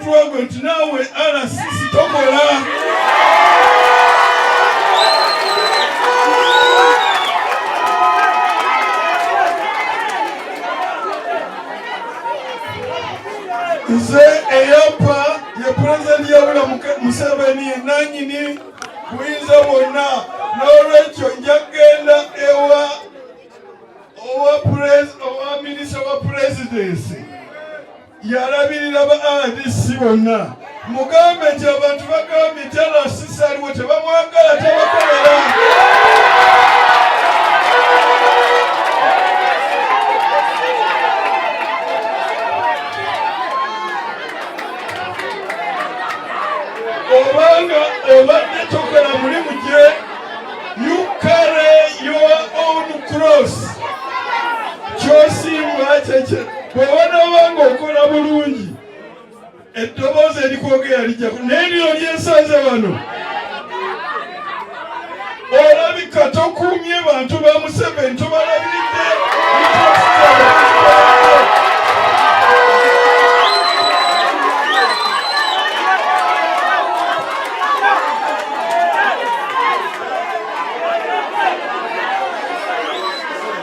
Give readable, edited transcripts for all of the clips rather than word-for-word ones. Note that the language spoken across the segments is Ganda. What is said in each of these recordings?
mutwe gwe nti naawe RCC tokola. Nze eyampa ye Pulezidenti Yoweri Museveni, ye nannyini buyinza bwonna. N'olwekyo nja kugenda ewa owa minisita wa pulezidenti yalabirira ba RDC bonna, mugambe nti abantu bagambye nti RCC aliwo tebamwagala, tabakolera. Obanga obadde tokola mulimu gye, you carry your own cross. Kyosimba kyekye. Bw'oba n'obanga okola bulungi, eddoboozi erikwogera lijja. Naye lino lyensanze wano, olabika tokuumye bantu ba Museveni, tobalabiridde.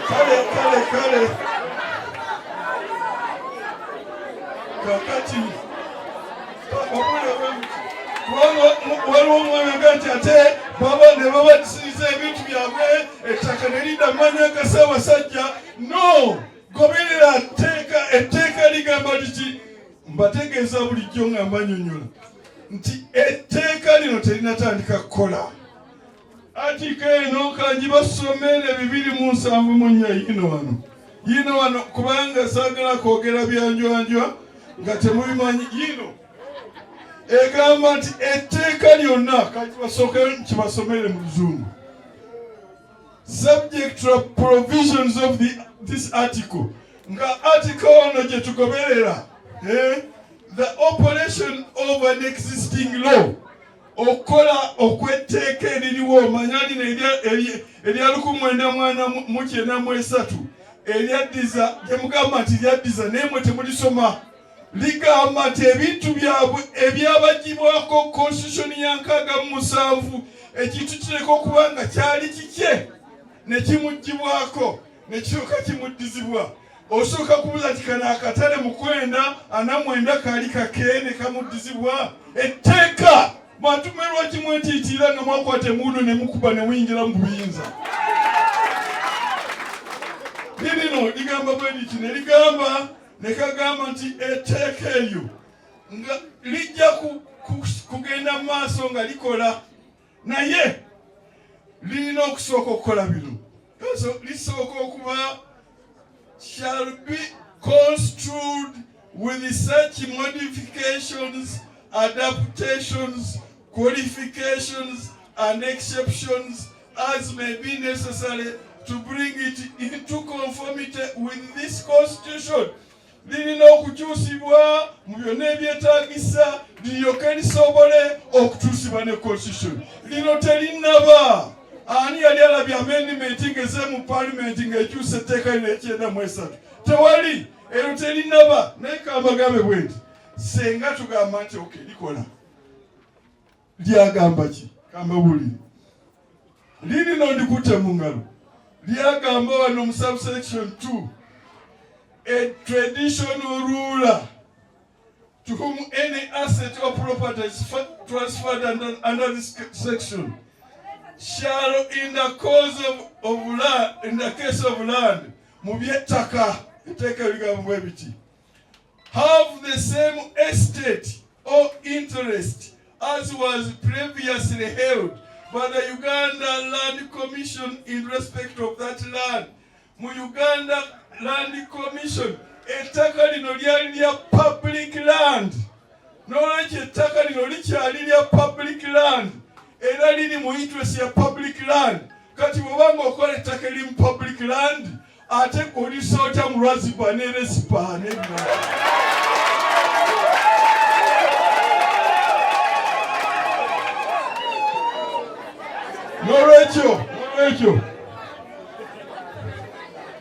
Kale kale kale, kakati waliwo omwana aga nti ate baba ne babasiriza ebintu byabwe, ettaka ne lidda mu mannya ga Ssaabasajja. No goberera tteeka. Etteeka ligamba liki? Mbategeeza bulijjo nga mbanyonyola nti etteeka lino terinatandika kukola. Article eno kanjibasomere, 274, yino wano, yino wano, kubanga saagala kwogera byanjwanjwa nga temubimanyi. Yino egamba nti etteeka lyonna, kakibasooke kibasomere mu Luzungu: "Subject to provisions of this article", nga article ono gye tugoberera, eh? "The operation of an existing law", okukola okw'etteeka eririwo. Omanya lino erya 1993 eryaddiza, gyemugamba nti lyaddiza, naye mwe temulisoma. Ligamba nti ebintu byabwe ebyabagibwako constitution ya 67, ekintu kireka okuba nga kyali kikye ne kimugibwako ne kiryoka kimuddizibwa. Osooka kubuuza nti kano akatale mu 94 kaali kakeene kamuddizibwa? Etteeka bantu mwe lwaki mwetiitiira nga mwakwata emundu ne mukuba ne muyingira mu buyinza? Lirino ligamba bwe liti, ne ligamba ne kagamba nti etteeka eryo nga lijja kugenda mu maaso nga likola, naye lirina okusooka okukola bino. So, lisooka okuba "shall be construed with such modifications, adaptations, qualifications and exceptions as may be necessary to bring it into conformity with this constitution." Lirina okukyusibwa mu byonna ebyetaagisa liryoke lisobole okutuusibwa ne constitution. Lino terinnaba. Ani yali alabye amendment ngeze mu parliament ng'ekyusa etteeka lino 93? Tewali. Ero terinnaba. Naye kambagambe bwe nti senga tugamba nti okay, likola, lyagamba ki? Kambabuulire. Lirino ndikutte mu ngalo, lyagamba wano mu subsection 2: "A traditional ruler to whom any asset or property is transferred under this section shall in the cause of land, in the case of land", mu by'ettaka, etteeka ebigambo bwe biti, "have the same estate or interest as was previously held by the Uganda Land Commission in respect of that land." Mu Uganda Land Commission, ettaka lino lyali lya public land. N'olwekyo ettaka lino likyali lya public land, era liri mu interest ya public land. Kati bw'obanga okola ettaka eriri mu public land, ate olisoota mu lwaziba ne resipa n'ebirala. N'olwekyo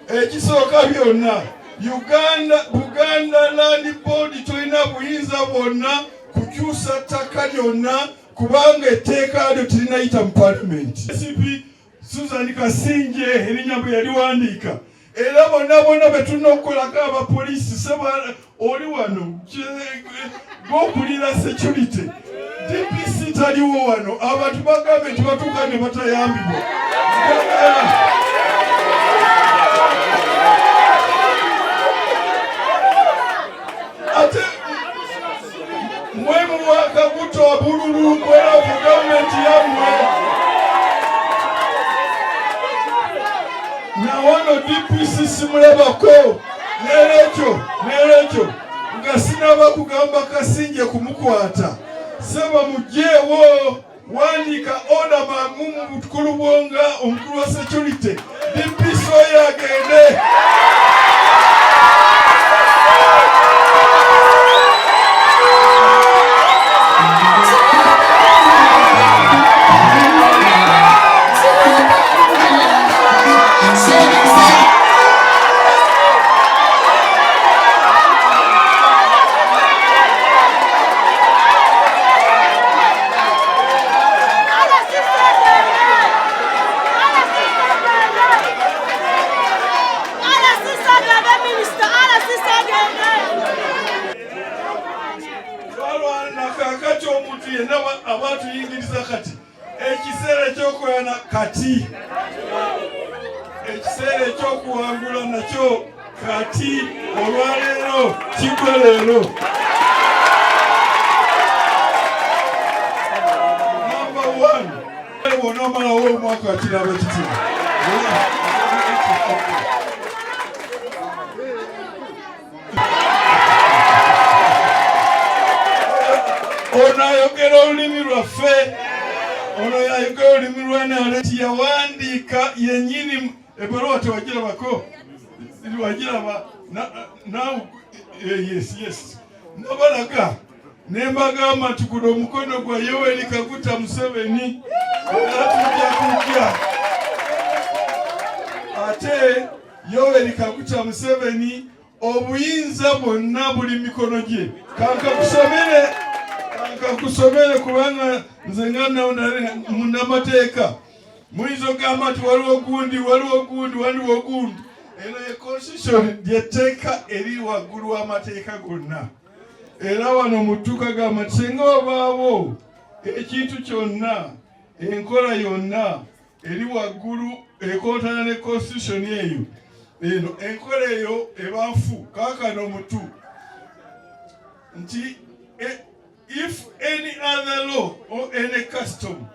ekisooka byonna, Uganda, Buganda Land Board tolina. Talina buyinza bwonna kukyusa ttaka lyonna kubanga etteeka lyo tirinayita mu palamenti. CP Susan Kasingye erinnya bwe yaliwandiika era bonna bonna be tulina okukolako abapoliisi seba oli wano gwokulira security DPC taliwo wano abantu bagambe nti batuuka ne batayambibwa. Ate mwe muwakaguta obululu kwera ku gavumenti yammwe nawano DPC simulabako nerekyo nerekyo nga sinaba kugamba Kasingye kumukwata seba mugyewo wandiika oda mangu mu bukulu bwonga omukulu wa security DPC oyo agende. Kakati omuntu yenna aba atuyingiriza kati ekiseera ekyokulwana kati ekiseera ekyokuwangula nakyo kati olwaleero kigwe leero. Number one, bw'onoomalawo omwaka kiraba kitya? Ono ayogera olulimi lwaffe, ono ayogera olulimi lwa naleti, yawandiika yennyini ebbaluwa tewagirabako, wagiraba now? Yes, yes, nabalaga ne mbagamba nti guno omukono gwa Yoweri Kaguta Museveni era tujja kujja. Ate Yoweri Kaguta Museveni obuyinza bwonna buli mikono gye. Kankakusomere, kankakusomere kubanga nze nga munnamateeka muyinza okugamba nti waliwo gundi, waliwo gundi, waliwo gundi. Eno ye constitution, lyetteeka eri waggulu w'amateeka gonna. Era wano mu ttuka gamba nti singa wabaawo ekintu kyonna, enkola yonna eri waggulu ekontana ne constitution eyo, eno enkola eyo eba nfu. Kaakano mutu nti if any other law or any custom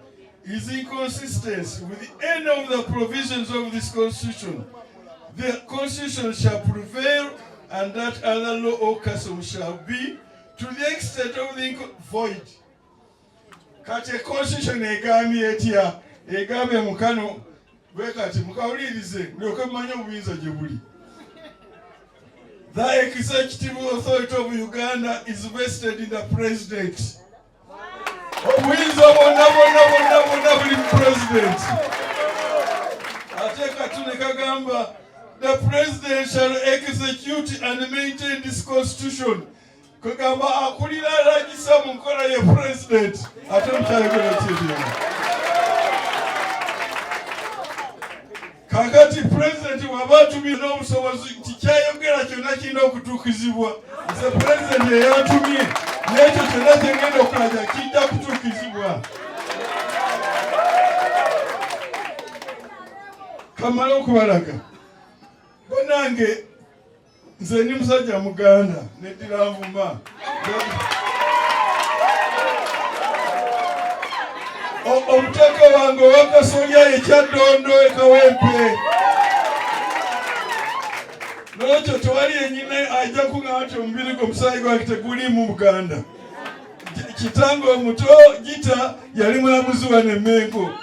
is inconsistent with any of the provisions of this constitution, the constitution shall prevail and that other law or custom shall be to the extent of the void. Kati constitution egambye etya? Egambye mukano bwe kati, mukawulirize mulyoke mumanye obuyinza gye buli. The executive authority of Uganda is vested in the president. Obuyinza bwonna bwonna bwonna bwonna buli mu president. Ate katune kagamba the president shall execute and maintain this constitution. Kagamba akulira alagisa mu nkola ye president. Ate mukyayogera kyebyo. Kakati president waba atumye n'obusobozi nti kyayogera kyonna kirina okutuukizibwa. Nze president eyantumye n'ekyo kyonna kyengenda okulaga kijja kutuukizibwa. Kamala okubalaga bannange, nze ndi musajja muganda neddira nvuma. Omutaka wange owakasolya ekyaddondo ekawempe, nolwekyo tewali yenyina ajja kuŋŋamba nti omubiri gwe omusaayi gwange teguliimu Buganda. Kitange omuto Gita yali mulamuzi wano e Mengo,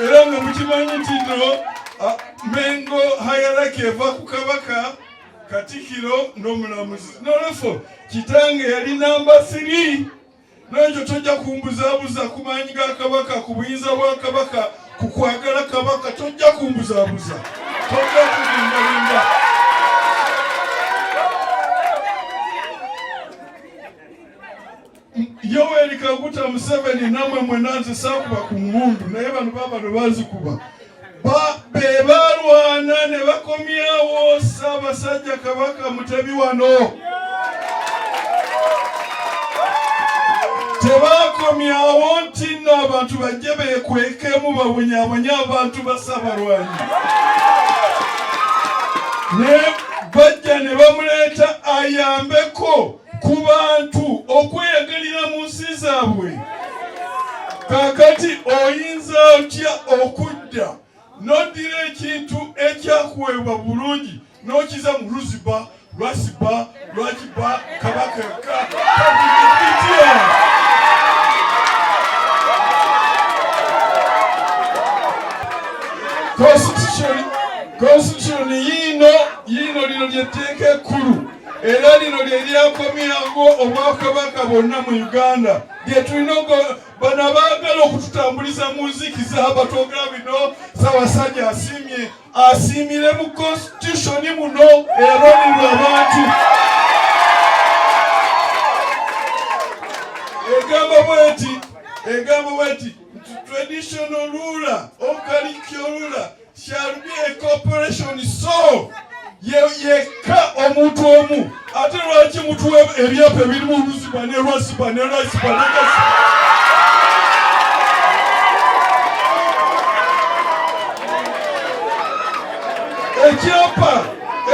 era nga mukimanyi nti no Mengo hierarchy eva ku Kabaka, Katikiro n'omulamuzi. Nolwekyo kitange yali namba 3. Nolwekyo tojja kumbuzaabuza ku maanyi ga Kabaka, ku buyinza bwa Kabaka, ku kwagala Kabaka. Tojja kumbuzaabuza, tojja kulimbalimba. Yoweri Kaguta Museveni namwe mwenna nze saakuba ku mmundu naye bano babano bazikuba be balwana ne bakomyawo Ssaabasajja Kabaka Mutebi wano. Tebakomyawo nti nno abantu bajje beekwekemu babonyaabonye abantu basabalwanyi ne bajja ne bamuleeta ayambeko ku bantu okweyagalira mu nsi zaabwe. Kaakati oyinza otya okudda n'oddira ekintu ekyakuweebwa bulungi n'okiza mu luziba lwasiba lwakiba kabaka ka bitya? Constitution yiino yiino, lino lyetteeka ekkulu era lino lye lyakomyawo obwakabaka bwonna mu Uganda lye tulina. Bano abaagala okututambuliza mu nzikiza abatwogera bino, Ssaabasajja asiimye, asiimire mu constitution muno eyalwanirwa abantu. Egamba bweti, egamba bweti nti traditional ruler or cultural ruler shall be a corporation. So yekka omuntu omu, ate lwaki mutuwa ebyapa ebirimu oluziba ne lwasiba ne lwasiba ne lwasiba?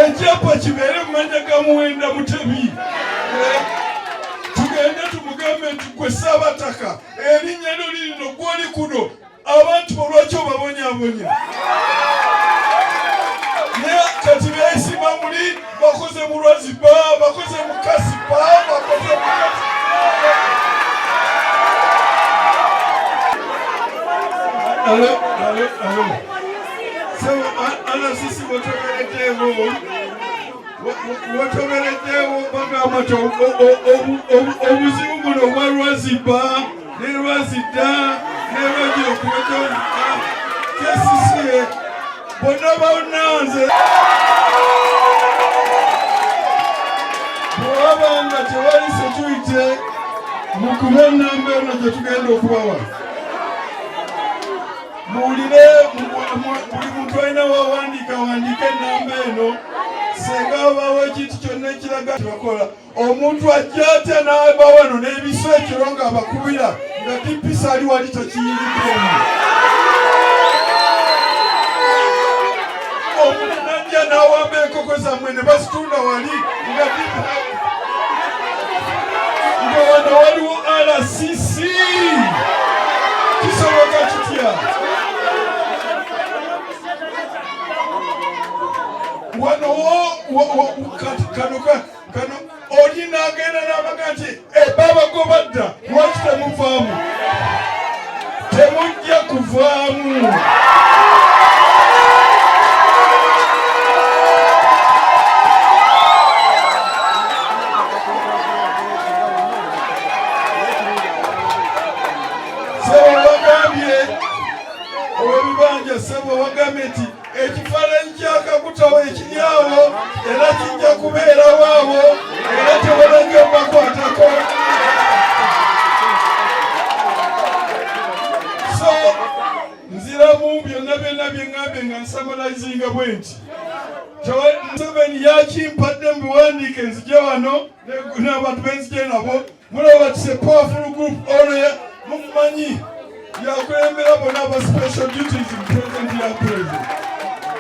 Ekyapa kibeere mu mannya ga Muwenda Mutebi. Tugende tumugambe nti gwe Ssaabataka, erinnya lyo lirino, gwoli kuno, abantu bolwaki obabonyabonya? Naye kati beesima muli bakoze mu lwaziba, bakoze mu kasipa, bakoze mu kasipa. Alo, alo, alo. So, RCC wotobereddeewo, wotobereddeewo bagamba nti obuzibu buno obwa lwaziba ne lwazidda ne lwagira okuweta KCCA bonna bannanze, bwewaba nga tewali security, mukube enamba eno gye tugenda okubawa, muwulire. Buli muntu alina wawandiika, wandiika enamba eno. Senga wabaawo ekintu kyonna ekiraga kibakola, omuntu ajja atya n'aba wano n'ebiso ekiro ng'abakubira nga DPC ali wali takiyingiddeemu? Omuntu najja n'awamba enkoko zammwe ne bazitunda wali nga wano waliwo RCC, kisoboka kitya? Wano kano kano oli n'agenda n'abaga nti babagoba dda, lwaki temuvaamu? Temujja kuvaamu. Sebo wagambye ow'ebibanja, sebo wagambye nti ekifaananyi kyakakutawo ekiri awo era kijja kubeerawo awo, era tebalajja bakwatako. So nziramu byonna byonna bye ŋŋambye nga nsummarizinga bwe nti Museveni yakimpadde mu biwandiike, nzije wano n'abantu benzije nabo. Mulaba it's a powerful group. Ono mumumanyi, yakulembera bonna aba special duties in president ya president.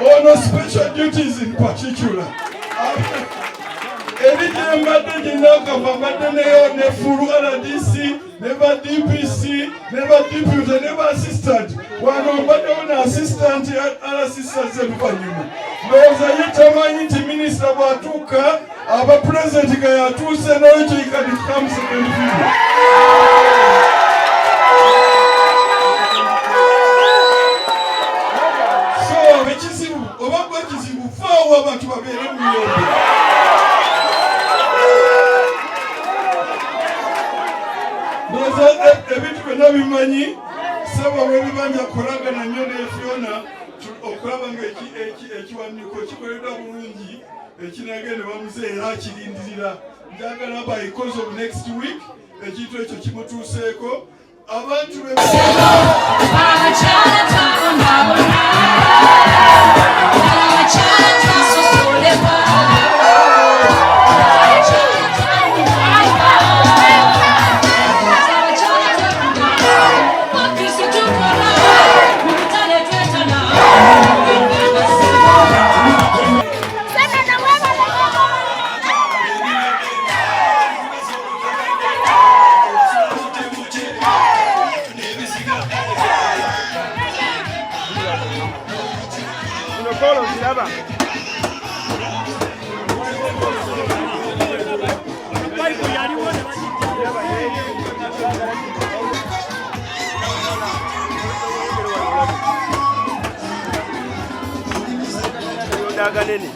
Ono special duties in particular eri gyembadde gyenakava, mbadde neyo ne full RDC ne ba DPC ne ba deputy ne ba assistant. Wano mbaddewo ne assistant RCC oluvannyuma. Ndowooza ye tamanyi nti minisita bw'atuuka aba pulezidenti nga yatuuse, n'olwekyo he can become second fiddle. So ekizibu oba gwe kizibu, faawo abantu babeere mu mirembe. Ndowooza ebintu byonna bimanyi. Saba w'ebibanja kukolagana nnyo ne Fiona okulaba nga ekiwandiiko kikoleddwa bulungi ekinagenda bamuze era akirindirira. Njagala by close of next week. Ekintu ekyo kimutuuseeko abantu be. Aganene.